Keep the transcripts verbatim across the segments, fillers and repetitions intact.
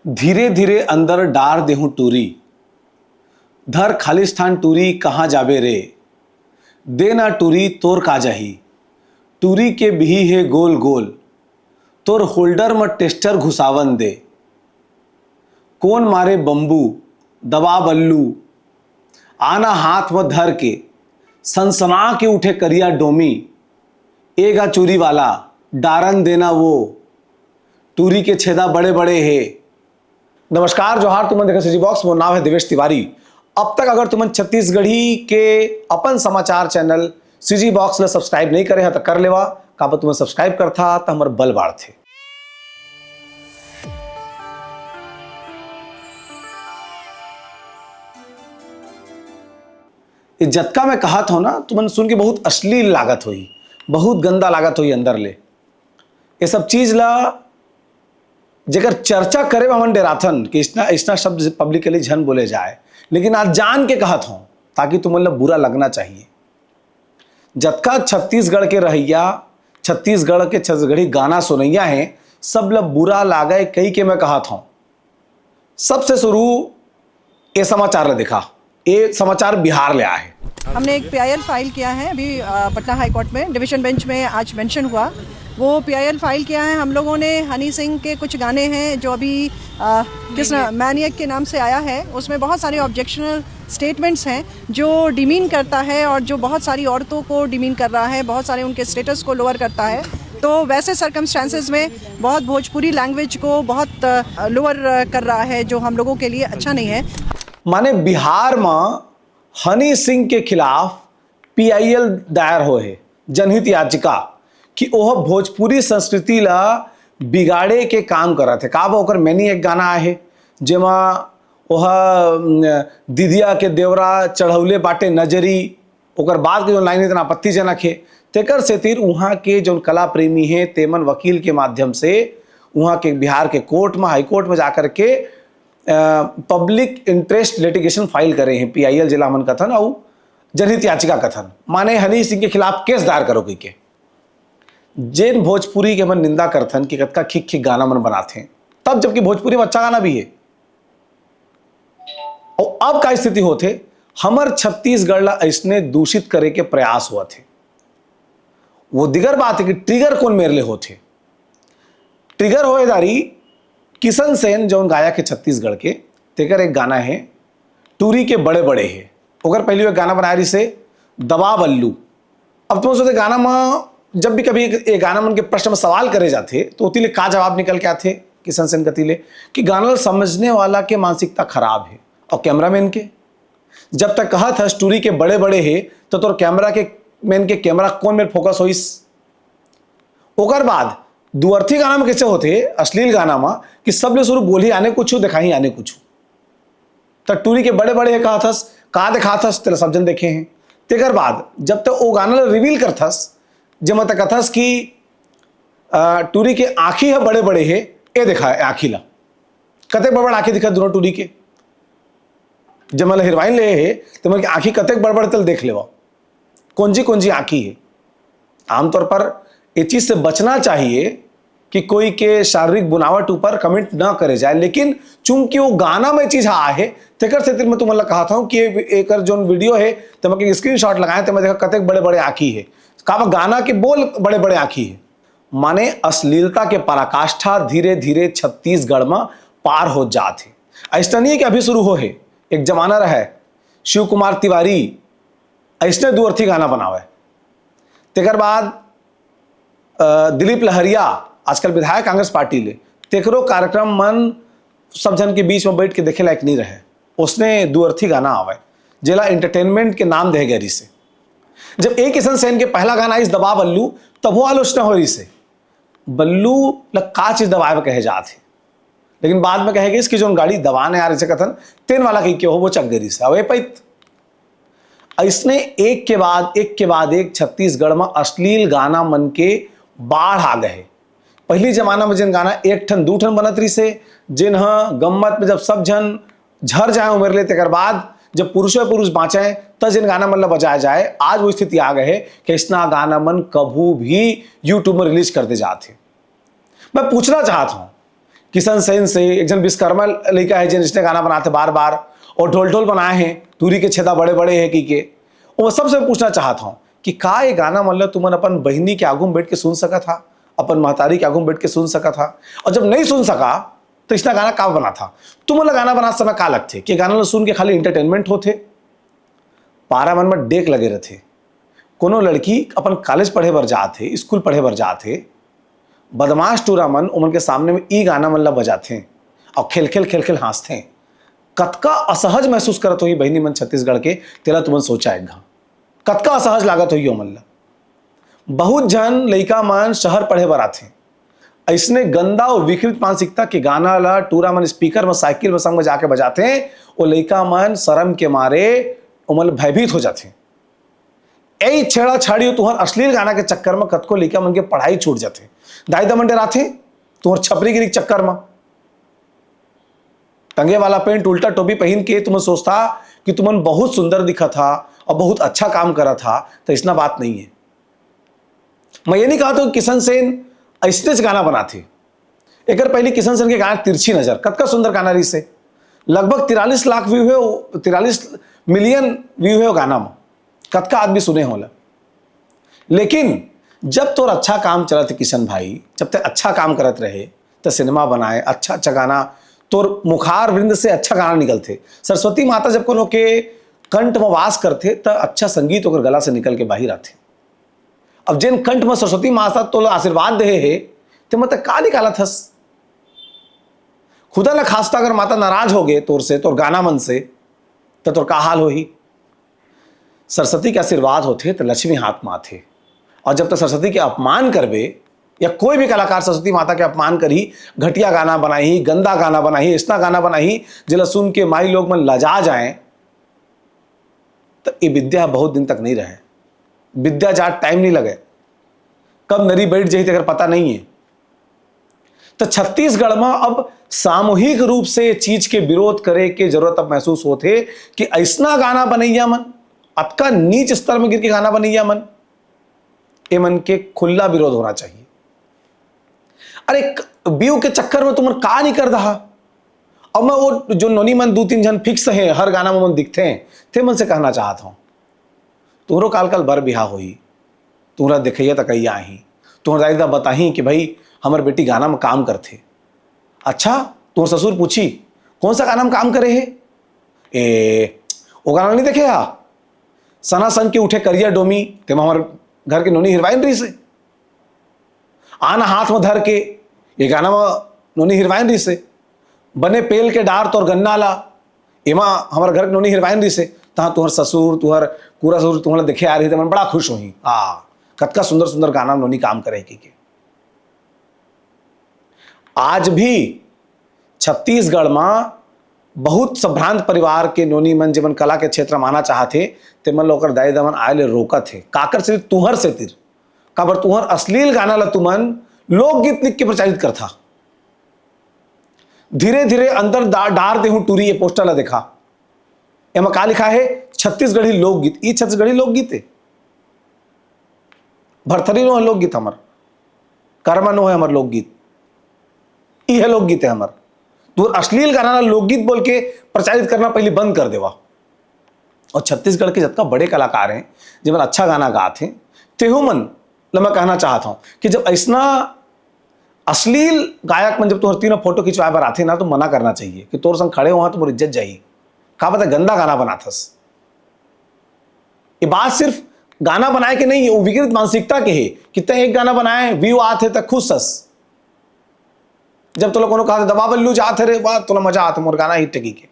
धीरे धीरे अंदर डार देहूं टूरी। धर खालिस्तान टूरी, कहाँ जाबे रे? दे ना टूरी, तोर का जाही? टूरी के बिही हे गोल गोल, तोर होल्डर म टेस्टर घुसावन दे। कोन मारे बम्बू, दबा बल्लू, आना हाथ म धर के, सनसना के उठे करिया डोमी। ए गा चूरी वाला, डारन देना वो, टूरी के छेदा बड़े बड़े हे। नमस्कार, जोहार, तुमन देखत CG Box, मोर नाम हे देवेश तिवारी। अब तक अगर तुमन छत्तीसगढ़ी के अपन समाचार चैनल CG Box ल सब्सक्राइब नहीं करे ह, त कर लेवा। काबर तुमन सब्सक्राइब करथा, त हमर बल बाढ़थे। ये जतका मैं कहत हूँ ना, तुमन सुन के बहुत अश्लील लागत होही, बहुत गंदा लागत होही अंदर ले। ये सब चीज ला जेकर चर्चा करे में हमन डेराथन कि इसना, इसना शब्द पब्लिकली झन बोले जाए, लेकिन आज जान के कहत हूँ, ताकि तुमन ला बुरा लगना चाहिए। जतका छत्तीसगढ़ के रहइया, छत्तीसगढ़ के छत्तीसगढ़ी गाना सुनइया हे, सब ला बुरा लागे कही के मैं कहत हूँ। सबसे शुरू ए समाचार ला देखा, ए समाचार बिहार ले आए हे। हमने एक पीआईएल फाइल किया है अभी, अ, पटना हाई कोर्ट में, डिवीजन बेंच में आज मेंशन हुआ। वो पीआईएल फाइल किया है हम लोगों ने। हनी सिंह के कुछ गाने हैं जो अभी, अ, किस ना, मैनियक के नाम से आया है, उसमें बहुत सारे ऑब्जेक्शनल स्टेटमेंट्स हैं जो डिमीन करता है और जो बहुत सारी औरतों को डिमीन कर रहा है, बहुत सारे उनके स्टेटस को लोअर करता है। तो वैसे सर्कमस्टांसेस में बहुत भोजपुरी लैंग्वेज को बहुत लोअर कर रहा है, जो हम लोगों के लिए अच्छा नहीं है। माने बिहार में हनी सिंह के खिलाफ पीआईएल दायर होए हे जनहित याचिका कि ओह भोजपुरी संस्कृति ला बिगाड़े के काम करत हे। का बा, ओकर मैनियक गाना आहे, जेमा ओह, उम, दिदिया के देवरा चढ़ौले बाटे नजरी, ओकर बाद के जौन लाइन इतना आपत्तिजनक हे। तेकर सेतिर उहाँ के जौन कला प्रेमी हे, तेमन वकील के माध्यम से उहाँ के बिहार के कोर्ट में, हाई कोर्ट में जाकर के, अ, पब्लिक इंटरेस्ट लिटिगेशन फाइल करे हे, पीआईएल जेला हमन कथन, अउ जनहित याचिका कथन, माने हनी सिंह के खिलाफ केस दायर करो कहिके। जेन भोजपुरी के हमन निंदा करथन कि कतका खिक खिक गाना मन बनाथे, तब जबकि भोजपुरी में अच्छा गाना भी हे। अउ अब का स्थिति होथे, हमर छत्तीसगढ़ ला अइसने दूषित करे के प्रयास होवत हे। वो दिगर बात हे कि ट्रिगर कोन मेर ले होथे। ट्रिगर होए दारी किशन सेन, जौन गायक हे छत्तीसगढ़ के, तेकर एक गाना हे टूरी के बड़े बड़े हे। ओकर पहली वो एक गाना बनाए रिहिसे दबा बल्लू। अब तुम सोचे गाना में जब भी कभी ये गाना मन के प्रश्न में सवाल करे जाथे तो ओती ले का जवाब निकल के आथे किशन सेन कती ले कि गाना ल समझने वाला के मानसिकता खराब हे। और कैमरामैन के जब तक कहत हस टूरी के बड़े बड़े हे तो तोर कैमरा के मैन के कैमरा कोन मेर फोकस होइस? ओकर बाद दुअर्थी गाना में कैसे होथे, अश्लील गाना में, कि सब ले शुरू बोलही आने कुछ, दिखाही आने कुछ। त टूरी के बड़े बड़े हे कहत हस, का दिखात हस, तेला सब जन देखे हे। तेकर बाद जब तक वो गाना ला रिवील करथस, जेमा तक कथस कि अ, टूरी के आँखी ह बड़े बड़े हे, ए देखा आँखी ला, कतेक बड़ बड़ आँखी दिखत दोनों टूरी के। जेमा ला हीरोइन ले हे, तेमा के आँखी कतेक बड़ बड़, तेला देख लेवा, कौन जी कौन जी आँखी हे। आमतौर पर ये चीज से बचना चाहिए कि कोई के शारीरिक बनावट ऊपर कमेंट ना करे जाए, लेकिन चूंकि वो गाना में चीज आए हे, तेकर सेतिर मैं तुमन ला कहत हूँ कि एकर जोन वीडियो हे, तेमा के स्क्रीनशॉट लगाए, तेमा देखा कतेक बड़े बड़े आँखी हे, का बा गाना के बोल बड़े बड़े आँखी हे। माने अश्लीलता के पराकाष्ठा धीरे धीरे छत्तीसगढ़ में पार हो जात हे। ऐसा नहीं है कि अभी शुरू हो हे, एक जमाना रहे शिव कुमार तिवारी ऐसने दू अर्थी गाना बनावे। तेकर बाद अ, दिलीप लहरिया, आजकल विधायक कांग्रेस पार्टी ले, तेकरो कार्यक्रम मन सब झन के बीच में बैठ के देखे लायक नहीं रहे। उसने दू अर्थी गाना आवे, जेला एंटरटेनमेंट के नाम दे गए रिसे। जब ए किशन सेन के पहला गाना इस दबा बल्लू, तब वो आलोचना हो रिसे, बल्लू ल का चीज दबाए बर कहे जात हे। लेकिन बाद में कहे गइस कि जोन गाड़ी दबाने आ रहिसे कथन, तेन वाला कहिके हो वो चक गए रिसे। अब ए पैत अइसने एक के बाद एक के बाद एक छत्तीसगढ़ में अश्लील गाना मन के बाढ़ आ गए हे। पहली जमाना में जेन गाना एक ठन दू ठन बनत रिसे, जेन ह गम्मत में जब सब झन झर जाए उमेर ले, तेकर बाद जब पुरुषो पुरुष बाँचे त जेन गाना मन ला बजाया जाए, आज वो स्थिति आ गए हे कि अइसना गाना मन कभू भी YouTube में रिलीज कर दे जात हे। मैं पूछना चाहत हूँ किशन सेन से, एक झन विश्वकर्मा लइका हे, जेन इसने गाना बनाथे बार बार, अउ ढोल ढोल बनाए हे, टूरी के छेदा बड़े बड़े हे कहिके। वो सबसे पूछना चाहत हूँ कि का ये गाना मन ल तुमन अपन बहिनी के आगू में बैठ के सुन सकत हा, अपन महतारी के आगू में बैठ के सुन सकत हा, अउ जब नहीं सुन सका तो इसना गाना का बना था? तुमन ला गाना बनात समय का लगथे कि गाना ला सुन के खाली एंटरटेनमेंट होथे? पारा मन में डेक लगे रथे। कोनो लड़की अपन कॉलेज पढ़े बर जात हे, स्कूल पढ़े बर जात हे, बदमाश टूरा मन ओमन के सामने में ई गाना मन ला बजाथे अउ खेल खेल खेल खेल हाँसथे। कतका असहज महसूस करत होही बहिनी मन छत्तीसगढ़ के, तेला तुमन सोचा एक घाव। कतका असहज लागत होही ओमन ला। बहुत झन लइका मन शहर पढ़े बर आथे, अइसने गंदा अउ विकृत मानसिकता के गाना ला टूरा मन स्पीकर में, साइकिल में, संग में जाके बजाथे। वो लइका मन शरम के मारे ओमन भयभीत हो जाथे। ए छेड़ा छाड़ी, तुहर अश्लील गाना के चक्कर में कतको लइका मन के पढ़ाई छूट जाथे। दाई दमन डराथे तुहर छपरीगिरी के चक्कर में। टंगे वाला पेंट, उल्टा टोपी पहिन के तुमन सोचता कि तुमन बहुत सुंदर दिखत हा अउ बहुत अच्छा काम करत हा, तो इसना बात नहीं है। मैं ये नहीं कहा तो किशन सेन अइसनेच गाना बनाथे। एकर पहले किशन सेन के गाना तिरछी नजर, कतका सुंदर गाना रहिस हे। लगभग तिरालीस लाख व्यू हे, तिरालीस मिलियन व्यू हे वो गाना में। कतका आदमी सुने होला। लेकिन जब तोर अच्छा काम चलत हे किशन भाई, जब तक अच्छा काम करत रहे, त सिनेमा बनाए, अच्छा अच्छा गाना, तोर मुखार वृंद से अच्छा गाना निकलथे। सरस्वती माता जब कोनो के कंठ में वास करथे, त अच्छा संगीत ओकर गला से निकल के बाहिर आथे। अब जेन कंठ में सरस्वती माता तोला आशीर्वाद देहे हे, ते मत का निकालत हस? खुदा न खास्ता अगर माता नाराज हो गए तोर से, तोर गाना मन से, त तोर का हाल होही? सरस्वती के आशीर्वाद होथे त लक्ष्मी हाथ में आथे। अउ जब तक सरस्वती के अपमान करबे, या कोई भी कलाकार सरस्वती माता के अपमान करही, घटिया गाना बनाही, गंदा गाना बनाही, अइसना गाना बनाही जेला सुन के माई लोग मन लजा जाए, त ये विद्या बहुत दिन तक नहीं रहे। विद्या जात टाइम नहीं लगे, कब नरी बैठ जाही तेकर पता नहीं है। तो छत्तीसगढ़ में अब सामूहिक रूप से ये चीज के विरोध करे के जरूरत अब महसूस होत हे कि अइसना गाना बनैया मन, अतका नीच स्तर में गिर के गाना बनैया मन, ए मन के खुला विरोध होना चाहिए। अरे, व्यू के चक्कर में तुमन का नहीं कर दहा? अब मैं वो जो नोनी मन दू तीन झन फिक्स हे, हर गाना में मन दिखथे, ते मन से कहना चाहत हूँ, तुम्हरो काल काल बर बिहा होही, तुम्हरा देखैया तकैया आही, तुम्हर दाई ददा बताही कि भाई, हमर बेटी गाना में काम करथे। अच्छा, तुम्हर ससुर पूछी, कौन सा गाना में काम करे हे? ए, वो गाना नहीं देखे हा? सना सन के उठे करिया डोमी, तेमा हमर घर के नोनी हीरोइन रहिस हे। आना हाथ में धर के, ये गाना में नोनी हीरोइन रहिस हे। बने पेल के डार तोर गन्ना ला, एमा हमर घर के नोनी हीरोइन रहिस हे। तहाँ तुहर ससुर, तुहर पूरा ससुर तुम्हला देखे आ रही, त मन बड़ा खुश होही। हाँ, कतका सुंदर सुंदर गाना नोनी काम करे हे कहिके। आज भी छत्तीसगढ़ में बहुत संभ्रांत परिवार के नोनी मन, जेमन कला के क्षेत्र में आना चाहत हे, ते मन ल ओकर दाई दमन आए ले रोकत हे। काकर सेती? तुहर सेती। काबर तुहर अश्लील गाना ला तुमन लोकगीत लिख के प्रचारित करथा। धीरे धीरे अंदर डा-, डार देहूं टूरी, ये पोस्टर ला देखा। एमा का लिखा हे? छत्तीसगढ़ी लोकगीत। ई छत्तीसगढ़ी लोकगीत हे? भरथरी नो हे लोकगीत हमर, करमा नो हे हमर लोकगीत। ई हे लोकगीत हे हमर। तू अश्लील गाना ला लोकगीत बोल के प्रचारित करना पहली बंद कर देवा। अउ छत्तीसगढ़ के जतका बड़े कलाकार हे, जेमन अच्छा गाना गात हे, तेहू मन ल मैं कहना चाहत हूँ कि जब अइसना अश्लील गायक मन जब तुहर तीर फोटो खिंचवाए बर आथे ना, तो मना करना चाहिए कि तोर संग खड़े हों त मोर इज्जत जाही। का पता गंदा गाना बनाथस। ये बात सिर्फ गाना बनाए के नहीं हे, वो विकृत मानसिकता के हे कि तैं एक गाना बनाए, व्यू आत हे त खुश हस। जब तोला कोनो कहा दबा बल्लू जात हे रे, वाह, तोला मजा आत हे मोर गाना हिट हे कहिके।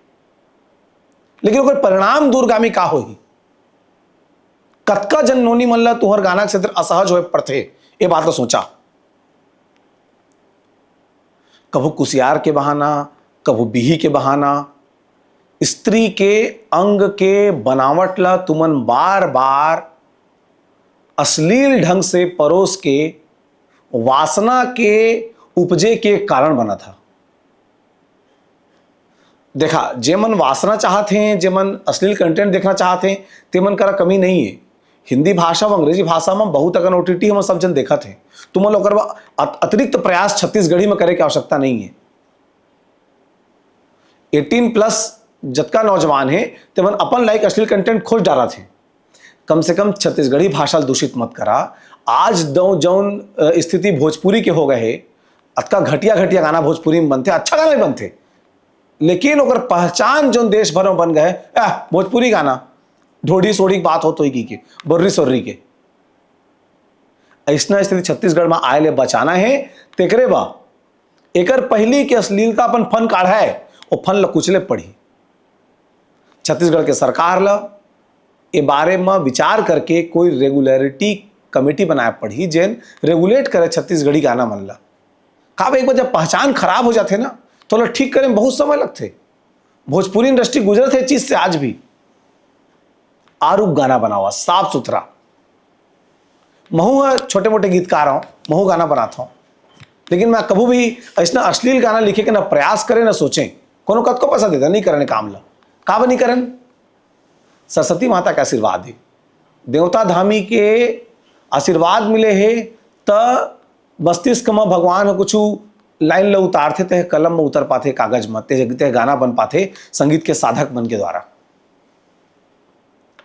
लेकिन ओकर परिणाम दूरगामी का होही? कतका जन नोनी मन ला तुहर गाना के सेती असहज होए पड़थे, ये बात ला सोचा। कभू कुसियार के बहाना, कभू बिही के बहाना, स्त्री के अंग के बनावट ला तुमन बार बार अश्लील ढंग से परोस के वासना के उपजे के कारण बनत हा। देखा, जेमन वासना चाहत हे, जेमन अश्लील कंटेंट देखना चाहत हे, तेमन करा कमी नहीं हे। हिंदी भाषा अउ अंग्रेजी भाषा में बहुत अकन ओटीटी हमन सब जन देखत हे। तुमन ओकर बर अत-, अतिरिक्त प्रयास छत्तीसगढ़ी में करे के आवश्यकता नहीं हे। एटीन प्लस जतका नौजवान हे, तेमन अपन लायक अश्लील कंटेंट खोज डारत हे। कम से कम छत्तीसगढ़ी भाषा ल दूषित मत करा। आज दौ जौन, अ, स्थिति भोजपुरी के हो गए हे, अतका घटिया घटिया गाना भोजपुरी में बनथे, अच्छा गाना भी बनथे, लेकिन ओकर पहचान जौन देश भर में बन गए हे, "आह, भोजपुरी गाना, ढोढ़ी सोढ़ी के बात होत होही" कहिके, बोर्री सोर्री के। अइसना स्थिति छत्तीसगढ़ में आए ले बचाना हे, तेकरे बा एकर पहिली के अश्लीलता अपन फन काढ़य, ओ फन ल कुचले पड़ही। छत्तीसगढ़ के सरकार ल ए बारे म विचार करके कोई रेगुलेटरी कमेटी बनाए पड़ही, जेन रेगुलेट करे छत्तीसगढ़ी गाना मन ल। काबर एक बार जब पहचान खराब हो जाथे ना, तो ओला ठीक करे में बहुत समय लगथे। भोजपुरी इंडस्ट्री गुजरत हे ए चीज से आज भी। आरू गाना बनावा, साफ सुथरा। महू ह छोटे मोटे गीतकार हूँ, महू गाना बनात हूँ, लेकिन मैं कभू भी अइसना अश्लील गाना लिखे के ना प्रयास करे, ना सोचे। कोनो कतको पैसा देता, नहीं करने काम ला। काबर नहीं करन? सरस्वती माता के आशीर्वाद हे, देवता धामी के आशीर्वाद मिले हे, त मस्तिष्क म भगवान ह कुछु लाइन ल उतारथे, तेह कलम म उतर पाथे, कागज म, तेह, तेह गाना बन पाथे संगीत के साधक मन के द्वारा।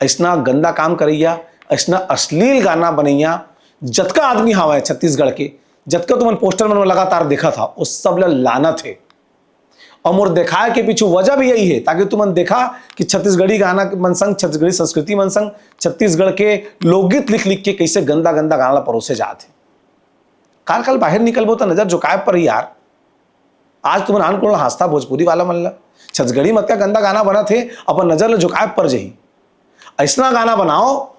अइसना गंदा काम करइया, अइसना अश्लील गाना बनइया, जतका आदमी हावय छत्तीसगढ़ के, जतका तुमन पोस्टर मन म लगातार देखत हव, ओ सब ल लानत हे। अउ मोर देखाए के पीछू वजह भी यही हे, ताकि तुमन देखा कि छत्तीसगढ़ी गाना मन संग, छत्तीसगढ़ी संस्कृति मन संग, छत्तीसगढ़ के लोकगीत लिख लिख के कइसे गंदा गंदा गाना ल परोसे जात हे। काल काल बाहर निकलबो त नजर झुकाए पर ही यार। आज तुमन आन कोन ला हाँसथा भोजपुरी वाला मन ला? छत्तीसगढ़ी मत का गंदा गाना बनत हे, अपन नजर ल झुकाए पर जही। अइसना गाना बनाओ,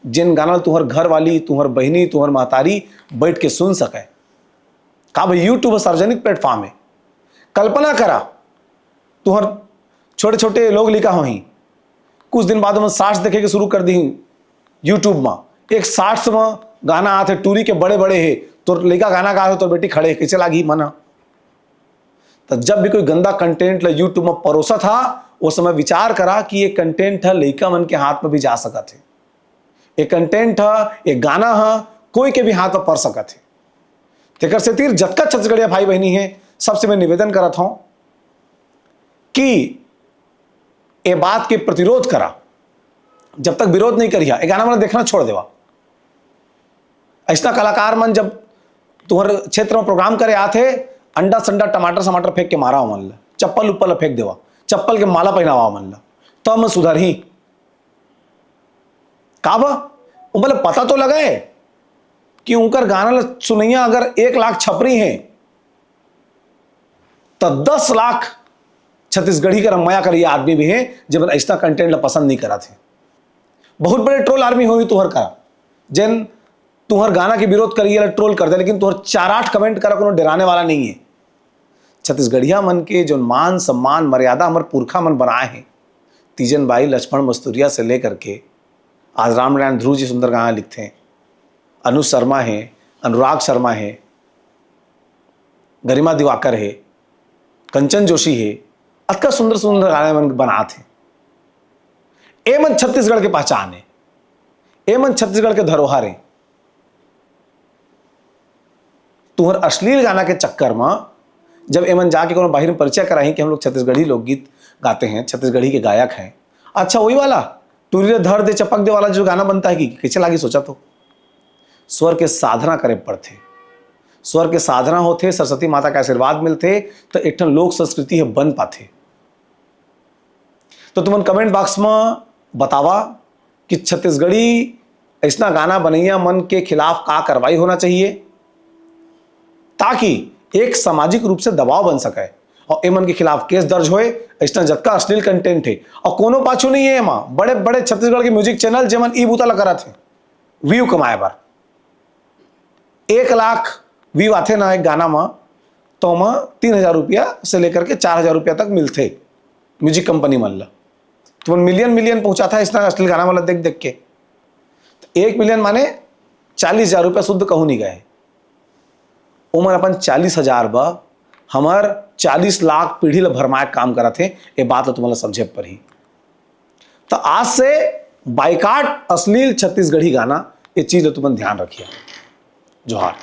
जेन गाना ल तुहर घर वाली, तुहर बहिनी, तुहर महतारी बैठ के सुन सके। काबर YouTube सार्वजनिक प्लेटफॉर्म हे। कल्पना करा, तुहर छोटे छोटे लोग लिखा होही, कुछ दिन बाद ओमन शॉर्ट्स देखे के शुरू कर दी YouTube म। एक शॉर्ट्स म गाना आथे, टूरी के बड़े बड़े हे, तोर लइका गाना गा हे, तोर बेटी खड़े हे, कइसे लागही मन ह? त जब भी कोई गंदा कंटेंट ल YouTube म परोसत हा, ओ समय विचार करा कि ये कंटेंट ह लइका मन के हाथ म भी जा सकत हे। ये कंटेंट ह, ये गाना ह कोई के भी हाथ म पर सकत हे। तेकर सेती जतका छत्तीसगढ़िया भाई बहिनी हे, सबसे मैं निवेदन करत हूँ कि ए बात के प्रतिरोध करा। जब तक विरोध नहीं करिहा, ए गाना मन देखना छोड़ देवा। अइसना कलाकार मन जब तुहर क्षेत्र में प्रोग्राम करे आथे, अंडा संडा, टमाटर समाटर फेंक के मारा ओमन ल, चप्पल उप्पल ल फेंक देवा, चप्पल के माला पहनावा ओमन ल, तो ओमन सुधरही। काबर? ओमन ल पता तो लगे कि उनकर गाना ल सुनइया अगर एक लाख छपरी हे, त दस लाख छत्तीसगढ़ी कर मया करइया आदमी भी हे, जेमन अइसना कंटेंट ल पसंद नहीं करत हे। बहुत बड़े ट्रोल आर्मी होही तुहर का, जेन तुहर गाना के विरोध करइया ल ट्रोल कर दे, लेकिन तुहर चार आठ कमेंट करा कोनो डराने वाला नहीं हे। छत्तीसगढ़िया मन के जो मान सम्मान मर्यादा हमर पुरखा मन बनाए हे, तीजन बाई, लक्ष्मण मस्तुरिया से लेकर के आज रामनारायण ध्रुव जी सुंदर गाना लिखथे, अनुज शर्मा हे, अनुराग शर्मा हे, गरिमा दिवाकर हे, कंचन जोशी हे, अतका सुंदर सुंदर गाना मन बनात हे। ए मन छत्तीसगढ़ के पहचान हे, ए मन छत्तीसगढ़ के धरोहर हे। तुहर अश्लील गाना के चक्कर म जब एमन जाके कोनो बाहिर में परिचय कराही कि हम लोग छत्तीसगढ़ी लोकगीत गाते हैं, छत्तीसगढ़ी के गायक हैं, अच्छा वही वाला टूरी ले धर दे चपक दे वाला जो गाना बनता है कि कैसे लागी सोचा तो। स्वर के साधना करे पड़थे, स्वर के साधना होथे, सरस्वती माता के आशीर्वाद मिलथे त एक ठन लोक संस्कृति ह बन पाथे। तो तुमन कमेंट बॉक्स में बतावा कि छत्तीसगढ़ी अइसना गाना बनइया मन के खिलाफ का कार्रवाई होना चाहिए, ताकि एक सामाजिक रूप से दबाव बन सके और एमन के खिलाफ केस दर्ज होए। अइसना जतका अश्लील कंटेंट है और कोनो पाछू नहीं है एमा, बड़े बड़े छत्तीसगढ़ के म्यूजिक चैनल जेमन ई बूता ल करत हैं व्यू कमाए बर। एक लाख व्यू आथे ना एक गाना म, तो ओमा तीन हजार रुपया से लेकर के चार हजार रुपया तक मिलथे म्यूजिक कंपनी मन ल। तुमन मिलियन मिलियन पहुंचाथा अइसना अश्लील गाना मन ल देख देख के। तो एक मिलियन माने चालीस हजार रुपया शुद्ध कहूं नहीं गए। ओमन अपन चालीस हजार ब हमर चालीस लाख पीढ़ी ल भरमाए काम करत हे। ये बात ल तुमन ल समझे परही। तो आज से बाइकाट अश्लील छत्तीसगढ़ी गाना, ये चीज ल तुमन ध्यान रखिए। जोहार।